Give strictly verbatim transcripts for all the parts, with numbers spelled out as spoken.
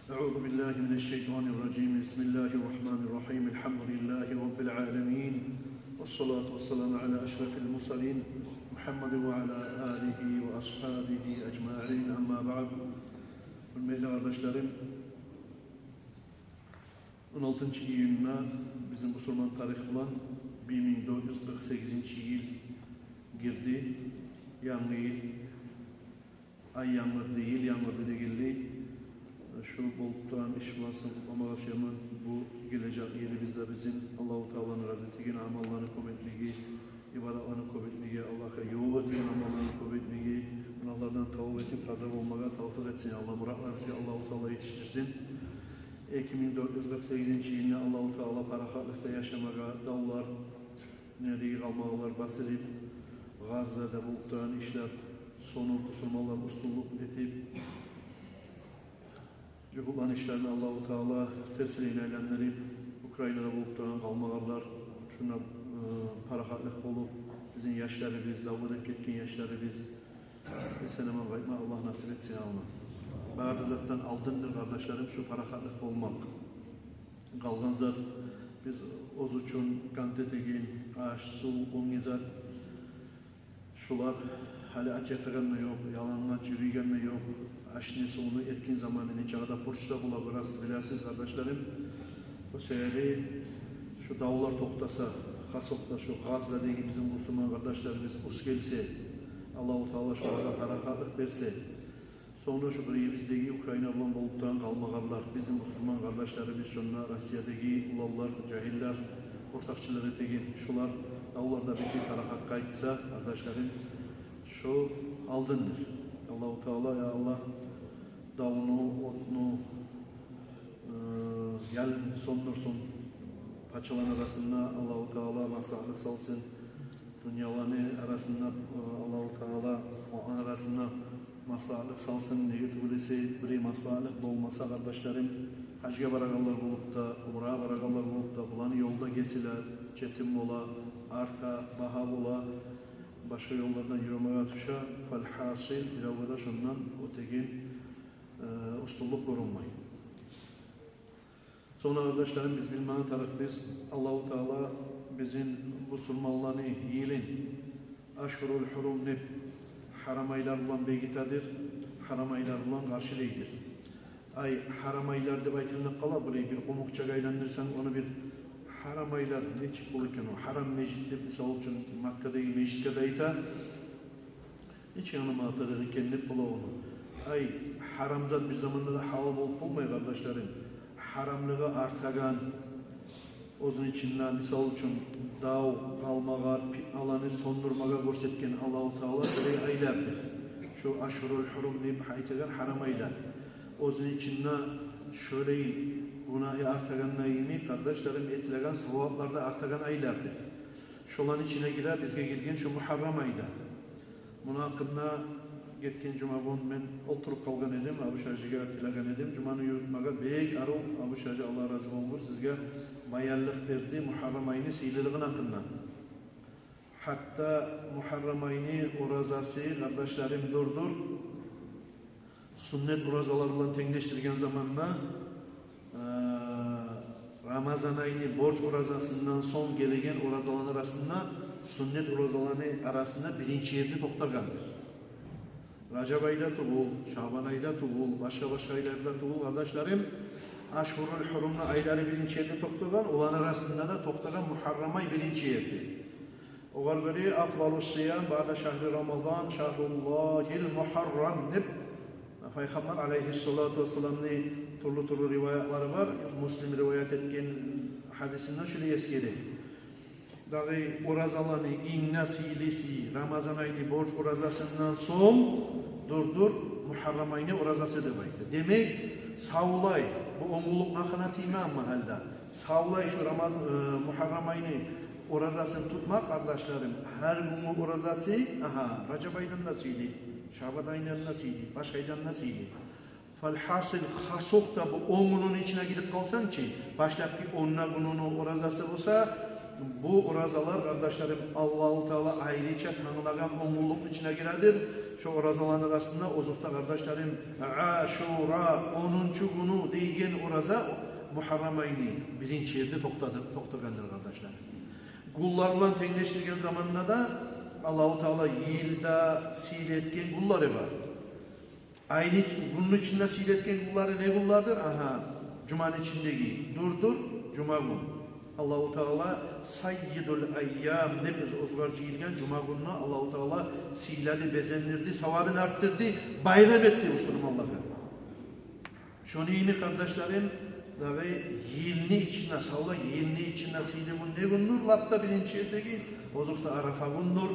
أعوذ بالله من الشيطان الرجيم. بسم الله الرحمن الرحيم. الحمد لله رب العالمين. والصلاة والسلام على أشرف المرسلين محمد وعلى آله وأصحابه أجمعين. أما بعد. Гьюрметли къардашларым, он алтынчы июнда бизин бусурман тарих булан бир минг дёрт юз къыркъ сегизинчи йыл гирди. Янгы йыл. Ай янгырды, йыл янгырды дегенлей, шу болуп турагъан иш булан сизин къутламагъа сюемен. Бу гележек йылыбызда бизин Аллагьу Тааланы рази этеген амалланы кёп этмеге, ибадатланы кёп этмеге, Аллагьгъа ювукъ этеген амалланы кёп этмеге, гюнагьлардан тавба этип, таза болмагъа тавфикъ этсин. Аллагь муратларыбызгъа Аллагьу Таала етишдирсин. Эки минг дёрт юз къыркъ сегизинчи йылны Аллагьу Таала парахатлыкъда яшамагъа, давлар, дюньядагъы къалмагъаллар басылып, Газзада болуп турагъан ишлер, сонг бусурманлар уьстюнлюк этип, жугьутланы ишлерин Аллагьу Таала терсилейин айландырып, Украинада болуп турагъан къалмагъаллар, шунда, э, парахатлыкъ болуп, бизин яшларыбыз, давгъа деп гетген яшларыбыз эсен-аман къайтма Аллагь насип этсин, я Аллагь. Бары да затдан алдындыр, къардашларым, шу парахатлыкъ болмакъ. Къалгъан зат, биз оьзю учун къан тёгеген аш, сув, оьнге зат, шулар гьали ач ятагъан да ёкъ, ялангач юрюйген де ёкъ. Ашны, сувну эркин заманы, нечакъы да пурчда бола, бираз билесиз, къардашларым. О себепли шу давлар токътаса, хасокъда шу Газзадагъы бизин бусурман къардашларыбыз уьст гелсе, Аллагьу Таала шулагъа парахатлыкъ берсе, сонг да шу биригибиздеги Украина булан болуп турагъан къалмагъаллар, бизин бусурман къардашларыбыз, шонда Россиядагъы уланлар, жагьиллер ортакъчылыкъ этеген, шулар, давлар да битип, парахат къайтса, къардашларым, шу алдындыр. Аллагьу Таала, я Аллагь, давну, отну, э, ялын сёндюрсюн. Пачаланы арасында Аллагьу Таала маслагьатлыкъ салсын. Дюньяланы арасында, э, Аллагьу Таала оланы арасында маслагьатлыкъ салсын. Неге тюгюл эсе, бир маслагьатлыкъ болмаса, къардашларым, гьажгъа барагъанлар болуп да, умрагъа барагъанлар болуп да, буланы ёлда гесилер, жетим бола, арта, багьа бола, башгъа ёллардан юрюмеге тюше. Фалгьасил, биревге де шондан оьтеген, э, уьстюнлюк гёрюнмей. Сонг да, къардашларым, биз билмеге тарыкъбыз, Аллагьу Таала бизин бусурманланы йылын, ашгьурул гьурум деп, гьарам айлар булан бегитедир, гьарам айлар булан къаршылайдыр. Ай, гьарам айлар деп айтылып къала, булай бир къумукъчагъа айландырсанг, ону бир гьарам айлар нечик бола экен о? Гьарам межит деп, мисал учун, Маккадагъы межитге де айта. Нечик аны матырыгъы экен деп бола ону. Ай, гьарам зат бир заманда да гьалал болуп болмай, къардашларым. Гьарамлыгъы артагъан, оьзюню ичинде, мисал учун, дав, къалмагъал, питналаны сёндюрмеге гёрсетген Аллагьу Таала шолай айлардыр. Шу ашгьурул гьурум деп айтагъан гьарам айлар. Оьзюню ичинде шолай гюнагьы артагъанда йимик, къардашларым, этилеген саваплар да артагъан айлардыр. Шоланы ичине гире бизге гелген шу Мугьаррам ай да. Муну гьакъында гетген жума гюн мен олтуруп къалгъан эдим, Абуш-гьажиге тилеген эдим жуманы юрютмеге. Бек арив Абуш-гьажи, Аллагь рази болгъур, сизге баянлыкъ берди Мугьаррам айны сыйлылыгъыны гьакъында. Гьатта Мугьаррам айны оразасы, къардашларым, дюр-дюр суннат оразалар булан тенглешдирген заманда, э, Рамазан айны борч оразасындан сонг гелеген оразаланы арасында, суннат оразаланы арасында биринчи ерде токътагъандыр. Ражаб айда тюгюл, Шабан айда тюгюл, башгъа-башгъа айларда тюгюл, къардашларым, ашгьурул гьурумну айлары биринчи ерде токътагъан, оланы арасында да токътагъан Мугьаррам ай биринчи ерде. Огъар гёре афзалу сиям баъда шагьри Рамазан шагьруллагьил Мугьаррам деп Пайхаммар алайгьиссалату вассаламны тюрлю-тюрлю риваятлары бар. Муслим риваят этген гьадисинде шулай эсгере. Дагъы оразаланы инг де сыйлысы Рамазан айны борч оразасындан сонг дюр-дюр Мугьаррам айны оразасы деп айта. Демек, савлай, бу онгюнлюк гьакъына тийме, амма гьалда савлай шу Рамаз-, э, Мугьаррам айны оразасын тутмакъ, къардашларым, гьар гюнгю оразасы, агьа, Ражаб айдан да сыйлы, Шабан айдан да сыйлы, башгъа айдан да сыйлы. Фалгьасил, хасокъда бу он гюнню ичине гирип къалсанг чы, башлапгъы он да гюнню оразасы болса, Бу оразалар, къардашларым, Аллагьу Таала айрыча танглагъан он гюнлюкню ичине гиредир. Шо оразаланы арасында озокъда, къардашларым, Ашура, онунчу гюню деген ораза Мугьаррам айны биринчи ерде токътады, токътагъандыр, къардашларым. Гюнлер булан тенглешдирген заманда да Аллагьу Таала йылда сыйлы этген гюнлери бар. Айны ич-, гюнню ичинде сыйлы этген гюнлери не гюнлердир? Агьа, жуманы ичиндеги дюрдюр, жума гюн. Аллагьу Таала Саййидул айям деп биз оьзюгер жыйылгъан жума гюнню Аллагьу Таала сыйлады, безендирди, савабын артдырды, байрам этди бусурманлагъа. Шону йимик, къардашларым, дагъы йылны ичинде, савлай йылны ичинде сыйлы гюн не гюндюр? Лап да биринчи ердеги, озокъда, Арафа гюндюр.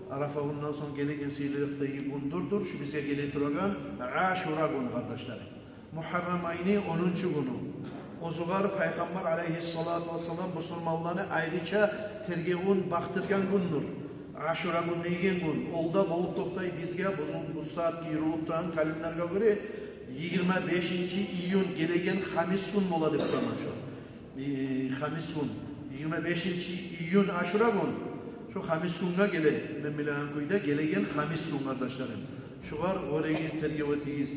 Арафа гюнден сонг гелеген сыйлылыкъдагъы гюндюрдюр шу бизге геле турагъан Ашура гюн, къардашларым. Мугьаррам айны онунчу гюню. Озокъда, Пайхаммар алайгьиссалату вассалам бусурманланы айрыча тергевюн бакъдыргъан гюндюр. Ашура гюн деген гюн, ол да болуп токътай бизге бу зун-, бу сагьатгъы юрюлюп турагъан календарьгъа гёре, йигирма бешинчи июнь гелеген хамис гюн бола деп турман шо. Э, хамис гюн. Йигирма бешинчи июнь Ашура гюн. Шо хамис гюнге геле, мен билеген кюйде, гелеген хамис гюн, къардашларым. Шогъар гёрегиз, тергев этигиз.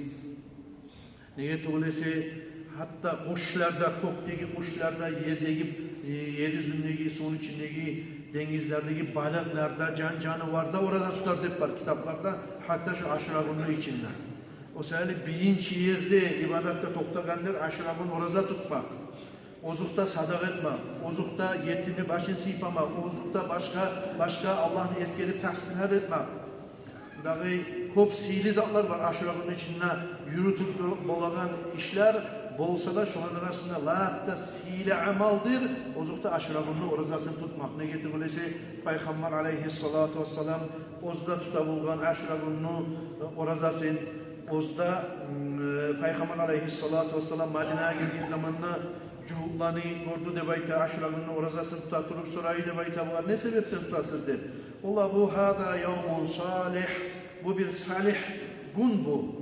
Неге тюгюл эсе, гьатта къушлар да, кёкдеги къушлар да, ердеги, э, ер юзюндеги, сувну ичиндеги, денгизлердеги балыкълар да, жан-жанывар да ораза тутар деп бар китапларда, гьатта шо Ашура гюнню ичинде. О саялы биринчи ерде ибадатгъа токътагъандыр Ашура гюн ораза тутмакъ. Озокъда, садагъа этмек, озокъда, етимни башын сыйпамакъ, озокъда, башгъа, башгъа Аллагьны эсгерип тасбигьлер этмек. Дагъы кёп сыйлы затлар бар Ашура гюнню ичинде юрютюп болагъан ишлер. Болса да, шоланы арасында лап да сыйлы амалдыр озокъда, Ашура гюнню оразасын тутмакъ. Неге тюгюл эсе, Пайхаммар алайгьиссалату вассалам оьзю де тута болгъан Ашура гюнню оразасын, оьзю де, м, Пайхаммар алайгьиссалату вассалам Мадинагъа гелген заманда жугьутланы гёрдю деп айта, Ашура гюнню оразасын тута туруп, сорай деп айта бугъар: «Не себепден тутасыз?» — деп. Олар: «Бу гьаза явмун салигь, бу бир салигь гюн бу.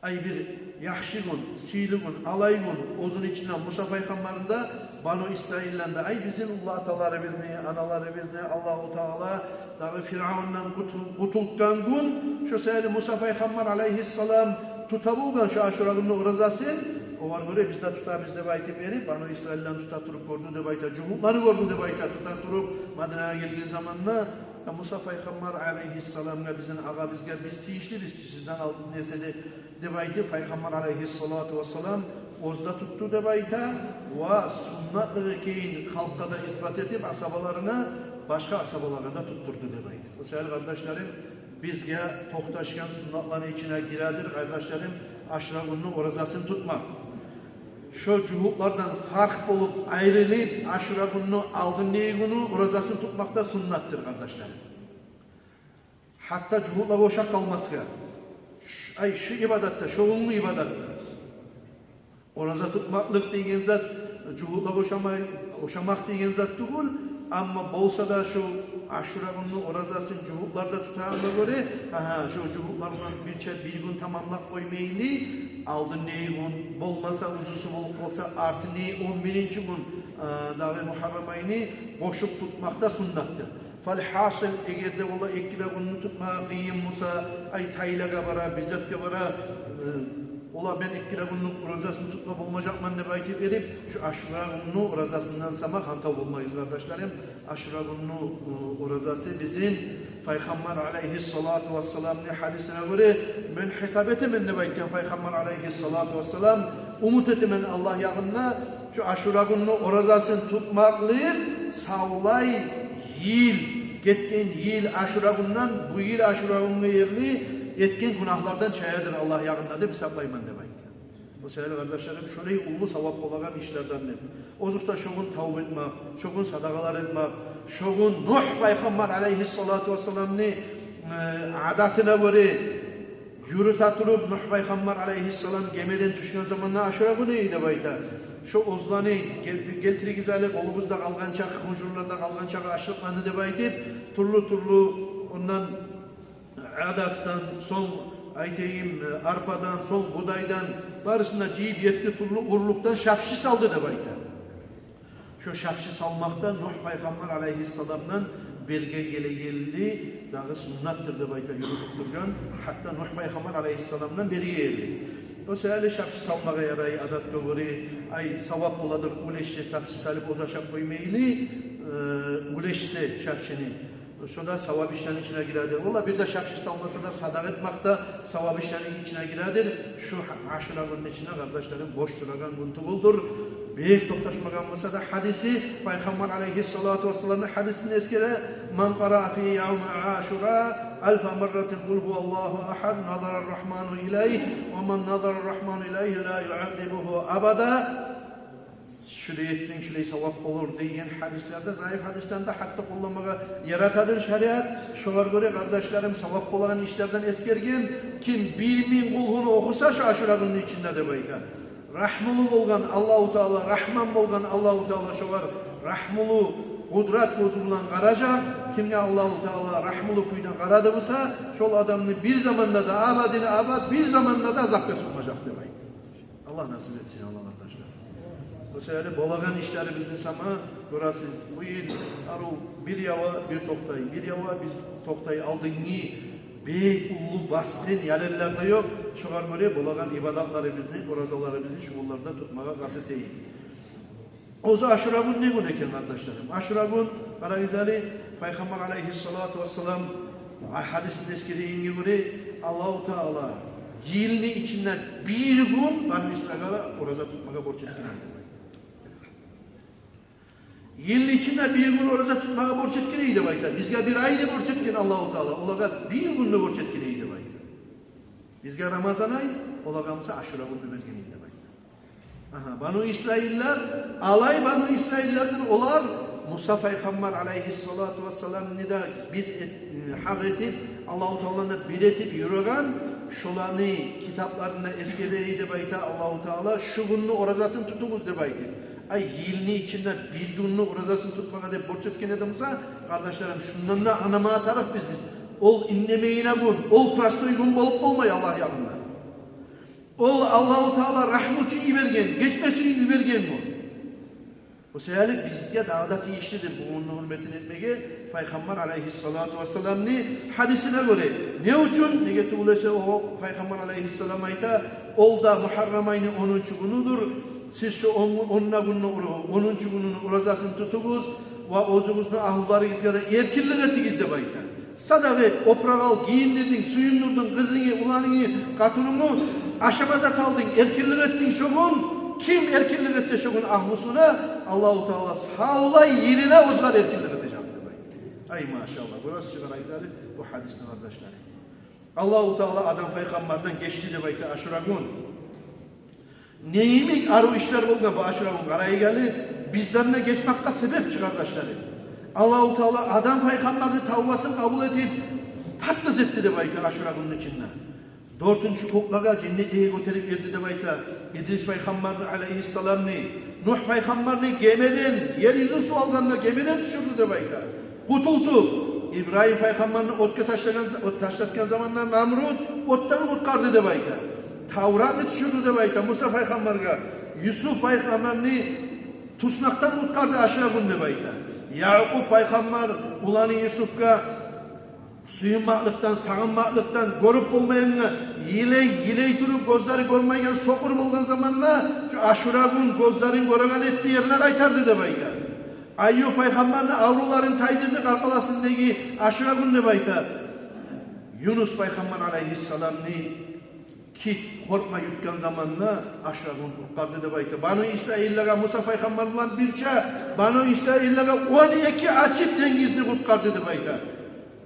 Ай, бир яхшы гюн, сыйлы гюн, алай гюн, оьзюню ичинде Муса пайхаммарны да, Бану Исраилланы да, ай, бизин уллу аталарыбызны, аналарыбызны Аллагьу Таала дагъы Фиръавндан къутул-, къутултгъан гюн. Шо саялы Муса пайхаммар алайгьиссалам тута болгъан шо Ашура гюнню оразасын. Огъар гёре биз де тутабыз», — деп айтып берип, Бану Исраилланы тута туруп гёрдю деп айта, жугьутланы гёрдю деп айта, тута туруп Мадинагъа гелген заманда. «Я Муса пайхаммар алайгьиссаламгъа, бизин агъабызгъа биз тийишлибиз чи, сизден алдын эсе де», — деп айтып, Пайхаммар алайгьиссалату вассалам оьзю де тутду деп айта. Ва суннатлыгъы кейин халкъгъа да исбат этип, асгьабаларына, башгъа асгьабалагъа да туттурду деп айта. О саялы, къардашларым, бизге токъташгъан суннатланы ичине гиредир, къардашларым, Ашура гюнню оразасын тутмакъ. Шо жугьутлардан фаркъ болуп, айрылып, Ашура гюнню алдындагъы гюнню оразасын тутмакъ да суннатдыр, къардашларым. Гьатта жугьутлагъа ошап къалмасгъа. Ш-, ай, шу ибадатда, шо гюнгю ибадатда. Ораза тутмакълыкъ деген зат жугьутлагъа ошамай, ошамакъ деген зат тюгюл. Амма болса да, шо Ашура гюнню оразасын жугьутлар да тутагъангъа гёре, агьа, шо жугьутлар булан бирче бир гюн тамамлап къоймайлы, алдындагъы гюн, болмаса, узусу болуп къалса, артындагъы он биринчи гюн, а, дагъы Мугьаррам айны къошуп тутмакъ да суннатдыр. Фалгьасил, эгер де бола эки де гюнню тутма къыйын буса, ай, тайлагъа бара, бир затгъа бара, э, ола, мен эки де гюнню оразасын тутма болмажакъман деп айтып берип, шо Ашура гюнню оразасындан сама гьантав болмайбыз, къардашларым. Ашура гюнню, э, оразасы бизин Пайхаммар алайгьиссалату вассаламны гьадисине гёре, мен гьисап этемен деп айтгъан Пайхаммар алайгьиссалату вассалам, умут этемен Аллагь ягъында, шо Ашура гюнню оразасын тутмакълыкъ савлай йыл, гетген йыл Ашура гюнден бу йыл Ашура гюнге ерли этген гюнагьлардан чаядыр Аллагь ягъында деп гьисаплайман деп айтгъан. О саялы, къардашларым, шолай уллу савап болагъан ишлерден деп. Озокъда, шо гюн тавба этмек, шо гюн садагъалар этмек, шо гюн Нугь пайхаммар алайгьиссалату вассаламны, э, адатына гёре юрюте туруп, Нугь пайхаммар алайгьиссалам гемеден тюшген заманда Ашура гюню деп айта. Шо оьзлени гел-, гелтиригиз гьали къолугъузда къалгъан чакъы, хунжурларда къалгъан чакъы ашлыкъланы деп айтып, тюрлю-тюрлю ондан адасдан, сонг, айтайым, арпадан, сонг будайдан, барысын да жыйып, етти тюрлю урлукъдан шапши салды деп айта. Шо шапши салмакъ да Нугь пайхаммар алайгьиссаламдан берге гелегенли, дагъы суннатдыр деп айта, юрютюп тургъан, гьатта Нугь пайхаммар алайгьиссаламдан берге гелди. О саялы шапши салмагъа ярай, адатгъа гёре, ай, савап боладыр, уьлешсе, шапши салып оьзю ашап къоймайлы, э, уьлешсе шапшини. Шо да савап ишлени ичине гиредир. Валлагь, бир де шапши салмаса да, садагъа этмек де савап ишлени ичине гиредир. Шу Ашура гюнню ичинде, къардашларым, бош турагъан гюн тюгюлдюр. Бек токъташмагъан болса да, гьадиси, пайхаммар алайгьиссалату вассаламны гьадисин эсгере: «Ман къараа фи явми Ашура алфа марратин къул гьуваллагьу агьад, назара ррагьману илайгь, ва ман назара ррагьману илайгьи ла юаззибугьу абада». Шулай этсенг, шулай савап болур деген гьадислер де, заиф гьадислени де гьатта къолламагъа яратадыр шариат. Шогъар гёре, къардашларым, савап болагъан ишлерден эсгерген: ким бир минг къулгьуну охуса шу Ашура гюнню ичинде, деп айта, рагьмулу болгъан Аллагьу Таала, рагьман болгъан Аллагьу Таала шогъар рагьмулу, къудрат гёзю булан къаражакъ. Кимге Аллагьу Таала рагьмулу кюйде къарады буса, шол адамны бир заманда да, абадил абад, бир заманда да азапгъа тутмажакъ, деп айта. Аллагь насип этсин, Аллагь, къардашлар. О саялы болагъан ишлерибизни сама гёресиз. Бу йыл арив бир ява, бир токътай, бир ява, бир токътай. Алдынгъы бек уллу басгъын ялынлар да ёкъ. Шогъар гёре болагъан ибадатларыбызны, оразаларыбызны шу гюнлерде тутмагъа къаст этейик. Оьзю Ашура гюн не гюн экен, къардашларым? Ашура гюн, къарагъыз гьали, пайхаммар алайгьиссалату вассалам гьадисинде эсгерегенге гёре, Аллагьу Таала йылны ичинде бир гюн Бану Исраилге ораза тутмагъа борч этген эди. Йылны ичинде бир гюн ораза тутмагъа борч этген эди, деп айта. Бизге бир айны борч этген Аллагьу Таала, олагъа бир гюнню борч этген эди, деп айта. Бизге Рамазан ай, олагъа буса Ашура гюнню берген эди, деп айта. Агьа, Бану Исраиллер, алай Бану Исраиллердир олар, Муса пайхаммар алайгьиссалату вассаламны да бир эт-, э, гьакъ этип, Аллагьу Тааланы бир этип юрюген, шоланы китапларында эсгере эди, деп айта, Аллагьу Таала: «Шу гюнню оразасын тутугъуз», — деп айтып. Ай, йылны ичинде бир гюнню оразасын тутмагъа деп борч этген эди буса, къардашларым, шундан да англама тарыкъ биз, биз. Ол иннемейине гюн, ол простой гюн болуп болмай Аллагь янында. Ол Аллагьу Таала рагьму учун йиберген, гечмеси учун йиберген гюн. О саялы бизге дагъы да тийишлидир бу гюнню гьюрметин этмеге, пайхаммар алайгьиссалату вассаламны гьадисине гёре. Не учун? Неге тюгюл эсе, о пайхаммар алайгьиссалам айта: «Ол да Мугьаррам айны онунчу гюнюдюр. Сиз шу он, онда гюнню ура-, онунчу гюнню оразасын тутугъуз ва оьзюгюзню агьлюлеригизге де эркинлик этигиз», — деп айта. Садагъа эт, опуракъ ал, гийиндирдинг, сююндюрдюнг къызынгны, уланынгны, къатынынгны, ашама зат алдынг, эркинлик этдинг шо гюн. Ким эркинлик этсе шо гюн агьлюсюне, Аллагьу Таала савлай йылына оьзгер эркинлик этежек, деп айта. Ай, машаллагь, гёресиз чи, къарагъыз гьали бу гьадисни, къардашлар. Аллагьу Таала Адам пайхаммардан гечди, деп айта, Ашура гюн. Не йимик арив ишлер болгъан бу Ашура гюн, къарайыкъ гьали, бизден де гечмекге себеп чи, къардашларым. Аллагьу Таала Адам пайхаммарны тавбасын къабул этип, тап-таза этди, деп айта, Ашура гюнню ичинде. Дёртюнчю кёклеге, женнетлеге гётерип берди, деп айта. Идрис пайхаммарны алайгьиссаламны, Нугь пайхаммарны гемеден, ер юзюн сув алгъанда гемеден тюшюрдю, деп айта. Къутултуп, Ибрагьим пайхаммарны отгъа ташлагъан, от ташлатгъан заманда Намруд отдан къутгъарды, деп айта. Тавратны тюшюрдю, деп айта, Муса пайхаммаргъа. Юсуп пайхаммарны туснакъдан къутгъарды Ашура гюн, деп айта. Якъуб пайхаммар уланы Юсупгъа сююнмекликден, сагъынмакълыкъдан, гёрюп болмайгъангъа, йылай, йылай туруп, гёзлери гёрмейген, сокъур болгъан заманда, шу Ашура гюн гёзлерин гёреген этди, ерине къайтарды, деп айта. Айюб пайхаммарны аврувларын тайдырды къаркъарасындагъы Ашура гюн, деп айта. Юнус пайхаммар алайгьиссаламны кит къоркъмай ютгъан заманда Ашура гюн къутгъарды, деп айта. Бану Исраиллеге, Муса пайхаммар булан бирче, Бану Исраиллеге он эки ачып денгизни къутгъарды, деп айта.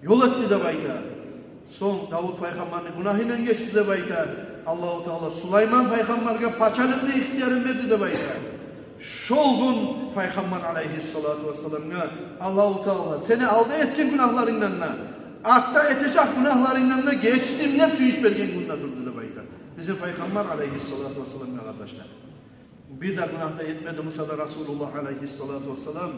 Ёл этди, деп айта. Сонг Давуд пайхаммарны гюнагьындан гечди, деп айта. Аллагьу Таала Сулайман пайхаммаргъа пачалыкъны ихтиярын берди, деп айта. Шол гюн пайхаммар алайгьиссалату вассаламгъа Аллагьу Таала сени алда этген гюнагьларынгдан да, артда этежек гюнагьларынгдан да гечдим деп сююнч берген гюн де турду, деп айта. Бизин пайхаммар алайгьиссалату вассаламгъа, къардашлар. Бир де гюнагь да этмеди буса да Расулуллагь алайгьиссалату вассалам,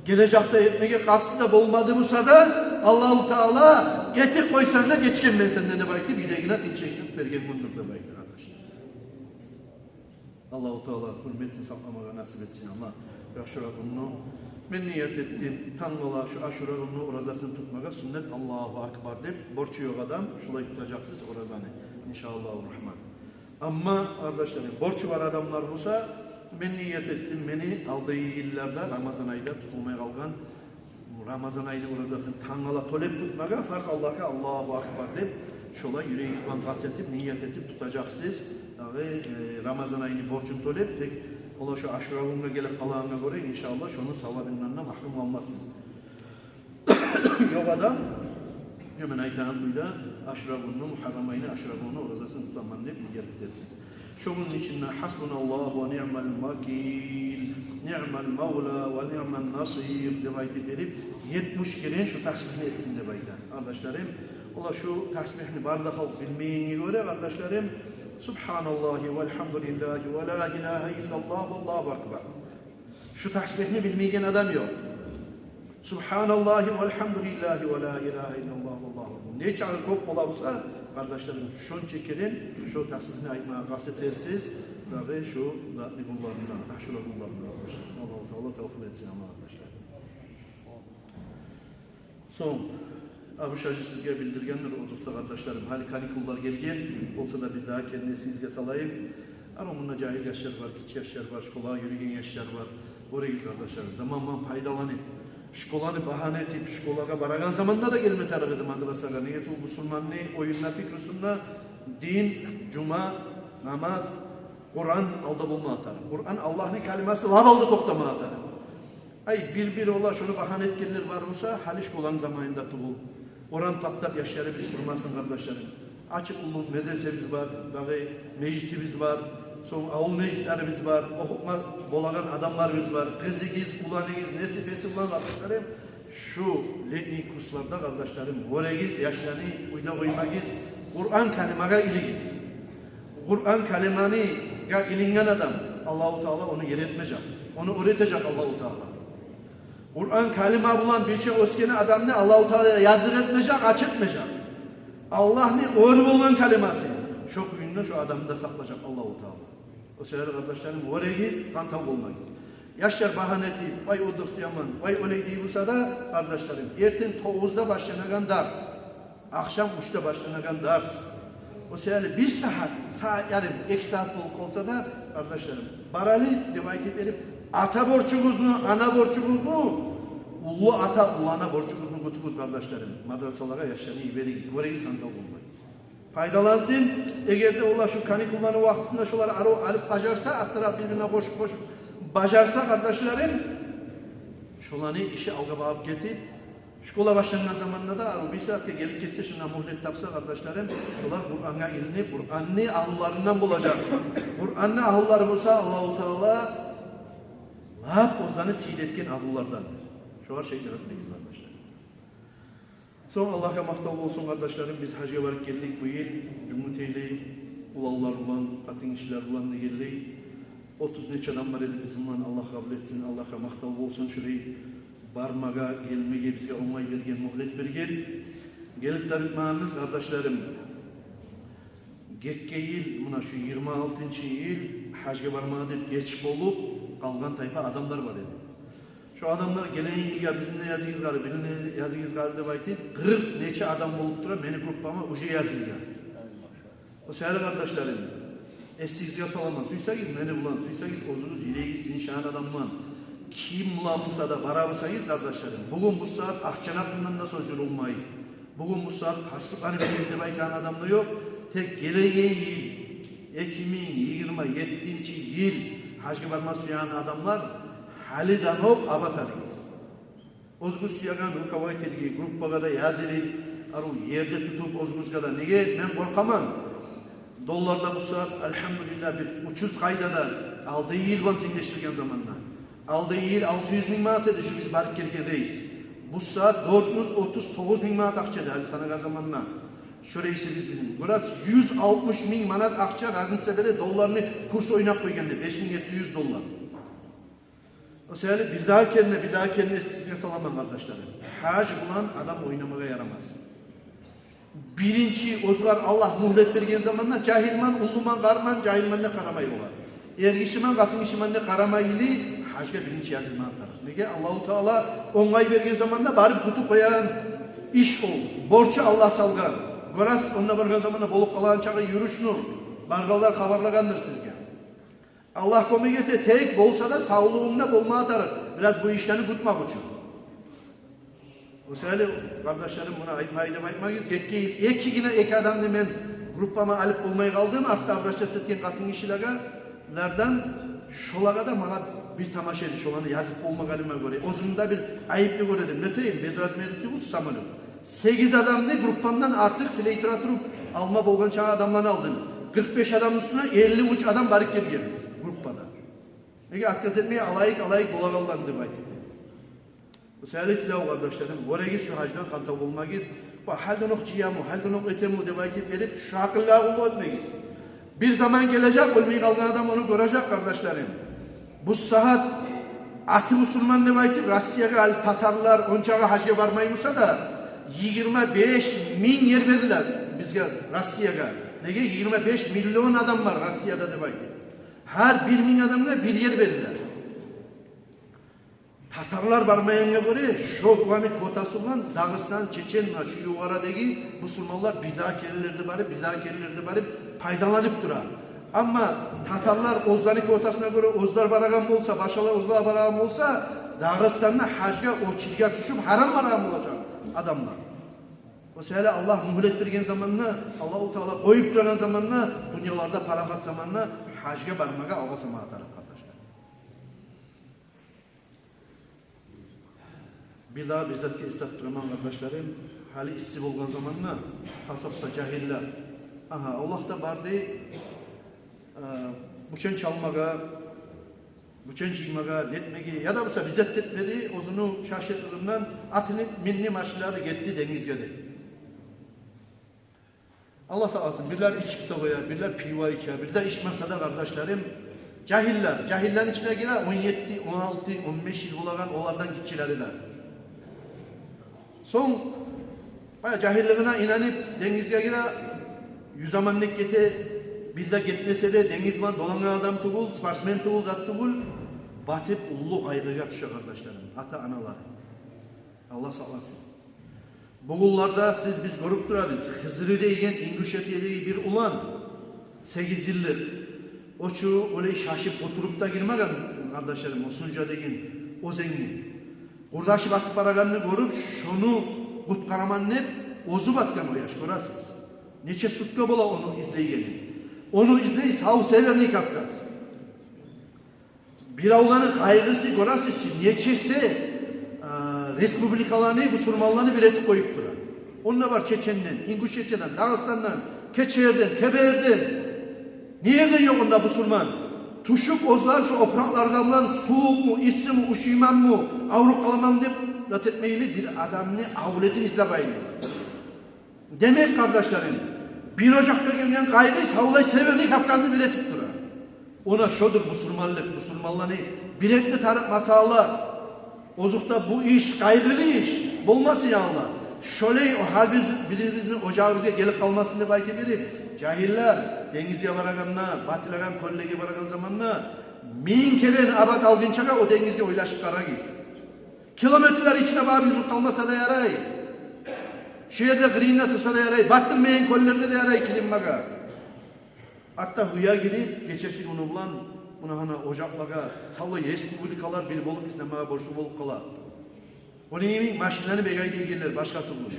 гележекде этмеге къасты да болмады буса да, Аллагьу Таала, этип къойсанг да гечгенмен сенден деп айтып, юрегине тынчлыкъ берген гюндюр деп айта, къардашлар. Аллагьу Таала гьюрметин сакъламагъа насип этсин, Аллагь. Ашура гюнню мен ният этдим, тангала шу Ашура гюнню оразасын тутмагъа суннат, Аллагьу акбар деп, борчу ёкъ адам, шулай тутажакъсыз оразаны, иншааллагьу рахман. Амма, къардашларым, борчу бар адамлар буса, мен ният этдим, мени алдагъы йылларда Рамазан айда тутулмай къалгъан Рамазан айны оразасын тангала тёлеп тутмагъа фарз Аллагьгъа, Аллагьу акбар деп, шолай юрегигиз булан къаст этип, ният этип тутажакъсыз. Дагъы, э, Рамазан айны борчун тёлеп, тек олар шу Ашура гюнге гелип къалагъангъа гёре, иншааллагь, шону савабындан да магьрюм къалмасбыз. Ёкъ адам, я мен айтагъан кюйде, Ашура гюнню, Мугьаррам айны Ашура гюнню оразасын тутаман деп ният этерсиз. Шо гюнню ичинде «Хасбуналлагьу ва ниъмал вакил, ниъмал мавла ва ниъман насир» деп айтып берип, етмиш керен шу тасбигьни этсин деп айта. Къардашларым, олар шу тасбигьни бары да халкъ билмейгенге гёре, къардашларым, «Субгьаналлагьи валгьамдулиллагьи ва ла илагьа иллаллагь валлагьу акбар». Шу тасбигьни билмейген адам ёкъ. «Субгьаналлагьи валгьамдулиллагьи ва ла илагьа иллаллагь валлагьу акбар». Нечакъы кёп бола буса, къардашларым, шонча керен шу тасбигьни айтмагъа къаст этерсиз, дагъы шу затны гюнлеринде, Ашура гюнлеринде, къардашларым. Аллагьу Таала тавфикъ этсин, амма, къардашларым. Сонг, Абуш-гьажи сизге билдиргендир, озокъда, къардашларым, гьали каникуллар гелген, болса да бирдагъы керен эсигизге салайым. Ана мунда жагьил яшлар бар, гиччи яшлар бар, школагъа юрюген яшлар бар. Гёрегиз, къардашларым, замандан пайдаланып, школаны багьана этип, школагъа барагъан заманда да гелме тарыкъ эди мадрасагъа. Неге тюгюл бусурманны оюнда, пикрусунда дин, жума, намаз, Къуран алда болма тарыкъ. Къуран, Аллагьны калимасы лап алда токътама тарыкъ. Ай, бир-бир олар шону багьана этгенлер бар буса, гьали школаны заманында тюгюл. Орам таптап яшларыбыз турмасын, къардашларым. Ачыкъ уллу медресебиз бар, дагъы межитибиз бар, сонг авул межитлерибиз бар, охутма болагъан адамларыбыз бар. Къызыгъыз, уланыгъыз, неси-песи булан, къардашларым, шу летний курсларда, къардашларым, гёрегиз, яшланы уьйде къоймагъыз, Къуран калимагъа илигиз. Къуран калимагъа илинген адам, Аллагьу Таала ону ер этмежек, ону оьр этежек Аллагьу Таала. Къуран калима булан бирче оьсген адамны Аллагьу Таала языкъ этмежек, ач этмежек. Аллагьны оьр болгъан калимасы, шо кюйде шо адамны да сакълажакъ Аллагьу Таала. О саялы, къардашларым, гёрегиз, гьантав болмагъыз. Яшлар багьана этип, вай, о дурс яман, вай, олай дей буса да, къардашларым, эртен тогъузда башланагъан дарс, ахшам уьчде башланагъан дарс. О саялы бир сагьат, сагьат ярым, эки сагьат болуп къалса да, къардашларым, баралы деп айтып берип, ата борчугъузну, ана борчугъузну, уллу ата, уллу ана борчугъузну кютюгюз, къардашларым. Мадрасалагъа яшланы йиберигиз, гёрегиз, гьантав болмай. Пайдалансын. Эгер де олар шу каникулланы вакътисинде шолар арив алып бажарса, астаракъ бир-бирине къошуп-къошуп бажарса, къардашларым, шоланы иши алгъа багъып гетип, школа башлангъан заманда да арив бир сагьатгъа гелип гетсе, шунда мюгьлет тапса, къардашларым, шолар Къурангъа илинип, Къуранны агьлуларындан болажакъ. Къуранны агьлулары болса, Аллагьу Таала лап оьзлени сыйлы этген агьлулардандыр. Шогъар шек этмегиз, къардашлар. Сонг Аллагьгъа макътав болсун, къардашларым, биз гьажгъа барып гелдик бу йыл. Жумутейли уланлар булан, къатынгишилер булан дегенлей, отуз нече адам бар эди бизин булан. Аллагь къабул этсин, Аллагьгъа макътав болсун, шулай бармагъа, гелмеге бизге онгай берген, мюгьлет берген. Гелип тарыкъманбыз, къардашларым. Гетген йыл, муна шу йигирма алтынчы йыл гьажгъа бармагъа деп геч болуп къалгъан тайпа адамлар бар эди. Шо адамлар гелеген йылгъа бизин де языгъыз гьали, бизин де языгъыз гьали деп айтып, къыркъ нече адам болуп тура мени группама уже язылгъан. О саялы, къардашларым, эсигизге саламан, сюйсегиз мени булан, сюйсегиз оьзюгюз юрегигиз тынышагъан адам булан, ким булан буса да бара бусагъыз, къардашларым, бугюн бу сагьат акъчаны гьакъындан да сёз юрюлмей. Бугюн бу сагьат паспортланы беригиз деп айтагъан адам да ёкъ. Тек гелеген йыл, эки минг йигирма еттинчи йыл гьажгъа барма сюеген адамлар гьалиден окъ абат алыгъыз. Оьзюгюз сюеген руководительге, группагъа да язылып, арив ерде тутуп оьзюгюзге де. Неге, мен къоркъаман. Доллар да бу сагьат, альгьамдулиллагь, бир учуз къайдада, алдагъы йыл булан тенглешдирген заманда. Алдагъы йыл алты юз минг манат эди шу биз барып гелген рейс. Бу сагьат дёрт юз отуз тогъуз минг манат акъча эди гьали санагъан заманда шу рейсибиз бизин. Гёресиз, юз алтмыш минг манат акъча разница бере долларны курс ойнап къойгъанда, беш минг етти юз доллар. О саялы бирдагъы керен, бирдагъы керен эсигизге саламан, къардашларым. Гьаж булан адам ойнамагъа ярамас. Биринчи оьзюне Аллагь мюгьлет берген заманда, жагьилмен, уллуман, къарыман, жагьилмен деп къарамай олар. Эргишимен, къатынгишимен деп къарамай, или Гьажгъа биринчи язылма тарыкъ. Неге? Аллагьу Таала онгай берген заманда барып кютюп къоягъан иш о. Борчу Аллагь салгъан. Гёресиз, онда баргъан заманда болуп къалагъан чакъы юрюш нюр. Баргъанлар хабарлагъандыр сизге. Аллагь кёмек эте, тек болса да савлугъунг да болма тарыкъ бираз бу ишлени кютмек учун. О саялы, къардашларым, муну айтмай деп айтмагъыз. Гетген йыл эки гине, эки адамны мен группама алып болмай къалдым. Артда обращаться этген къатын гишилеге, лерден, шолагъа да магъа бир тамаша эди, шоланы язып болмагъаныма гёре. Оьзюмню де бир айыплы гёредим. Не этейим, безразмерный тюгюл самолёт. Сегиз адамны группамдан артыкъ тилей тура туруп алма болгъан чакъы адамланы алдым. Къыркъ беш адамны уьстюне элли уьч адам барып гелгенбиз группада. Неге отказ этмей, алайыкъ, алайыкъ болагъанланы деп айтып. Бу саялы тилев, къардашларым, гёрегиз, шу гьаждан хантав болмагъыз. Бу гьалден окъ жыямы, гьалден окъ этеми деп айтып берип, шу акъыллагъа къуллукъ этмегиз. Бир заман гележек, оьлмей къалгъан адам ону гёрежек, къардашларым. Бу сагьат аты бусурман деп айтып, Россиягъа гьали татарлар ончакъы гьажгъа бармай буса да, йигирма беш минг ер бериле бизге, Россиягъа. Неге? Йигирма беш миллион адам бар Россияда деп айтып. Гьар бир минг адамгъа бир ер бериле. Татарлар бармайгъангъа гёре, шо уланы квотасы булан Дагъыстан, Чечен, муна шу югъарадагъы бусурманлар бирдагъы керенлерде барып, бирдагъы керенлерде барып пайдаланып тура. Амма татарлар оьзлени квотасына гёре оьзлер барагъан болса, башгъалар оьзлер барагъан болса, Дагъыстанда гьажгъа очередге тюшюп, гьаран барагъан болажакъ адамлар. О саялы Аллагь мюгьлет берген заманда, Аллагьу Таала къоюп турагъан заманда, дюньяларда парахат заманда гьажгъа бармагъа алгъасама тарыкъ, къардашлар. Бирдагъы бир затгъа эслеп тураман, къардашларым, гьали исси болгъан заманда, къасапда жагьиллер: «Агьа, Аллагь да барды, э, бучен чалмагъа, бучен жыймагъа, нетмеге, яда буса бир зат этмеди, оьзюню шашыртлыгъындан атынып минди, машинлери гетди денгизге», — деп. Аллагь сакъласын, бирлер ичип де къоя, бирлер пиво иче, бирлер ичмесе де, къардашларым, жагьиллер, жагьиллени ичине гире он етти, он алты, он беш йыл болагъан, олардан гиччилери де. Сонг, баягъы жагьиллигине инанып, денгизге гире, юземен деп гете, бирлер гетмесе де, денгиз булан долангъан адам тюгюл, спортсмен тюгюл, зат тюгюл, батып уллу къайгъыгъа тюше, къардашларым, ата-аналар. Аллагь сакъласын. Бугюнлерде сиз, биз гёрюп турабыз, Хизри деген Ингушетиядагъы бир улан, сегиз йыллыкъ. О чу олай шашып къутуруп да гирмеген, къардашларым, о Сунжа деген оьзенге. Къурдашып батып барагъанны гёрюп, шону къутгъараман деп, оьзю батгъан о яш, гёресиз. Нече сутка бола ону излейгени. Ону излей сав Северный Кавказ. Биревлени къайгъысы, гёресиз чи, нечесе, а, республикаланы, бусурманланы бир этип къоюп тура. Онда бар Чеченден, Ингушетиядан, Дагъыстандан, Кечерден, Кеберден. Не ерден ёкъ онда бусурман? Тюшюп оьзлер шу опуракълар булан, сувукъму, иссими, уьшюйменми, авруп къаламанмы деп зат этмейли, бир адамны авлетин излемейли. Демек, къардашларым, бир ожакъгъа гелген къайгъы савлай Северный Кавказны бир этип тура. Она шодур бусурманлыкъ, бусурманланы бир этме тарыкъ масъала. Озокъда, бу иш къайгъылы иш болмасын, я Аллагь. Шолай о гьар биз, бирибизни ожагъыбызгъа гелип къалмасын деп айтып берип, жагьиллер, денгизге барагъанда, батылагъан кёллеге барагъан заманда, минг керен абат алгъынчагъа о денгизге ойлашып къарагъыз. Километрлер ичине барып юзюп къалмаса да ярай. Шу ерде къырыйында турса да ярай. Батдырмайгъан кёллерде де ярай килинмеге. Артда гьюя гирип, гечеси-гюню булан, муна гьана ожакълагъа, савлай республикалар бир болуп излемеге борчлу болуп къала. Ону йимик машинлени бек айдайгенлер, башгъа тюгюл.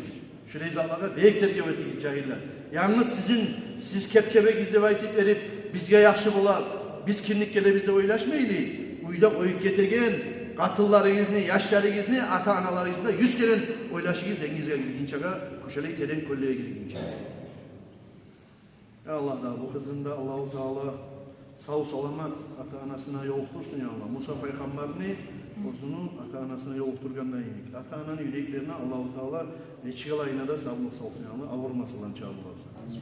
Шулай затлагъа бек тергев этигиз, жагьиллер. Янгыз сизин, сиз кепчебегиз деп айтып берип, бизге яхшы бола, биз киндик гелебиз деп ойлашмайлы. Уьйде къоюп гетеген къатынларыгъызны, яшларыгъызны, ата-аналарыгъызны да юз керен ойлашыгъыз денгизге гиргинчеге, кюшелей терен кёллеге гиргинчеге. Я Аллагь, да бу къызны да Аллагьу Таала сав-саламат ата-анасына ёлукътурсун, я Аллагь. Муса пайхаммарны оьзюню ата-анасына ёлукътургъанда йимик. Ата-ананы юреклерине Аллагьу Таала нечик алайына да савлукъ салсын, я Аллагь, авур масъаланы чабып алсын.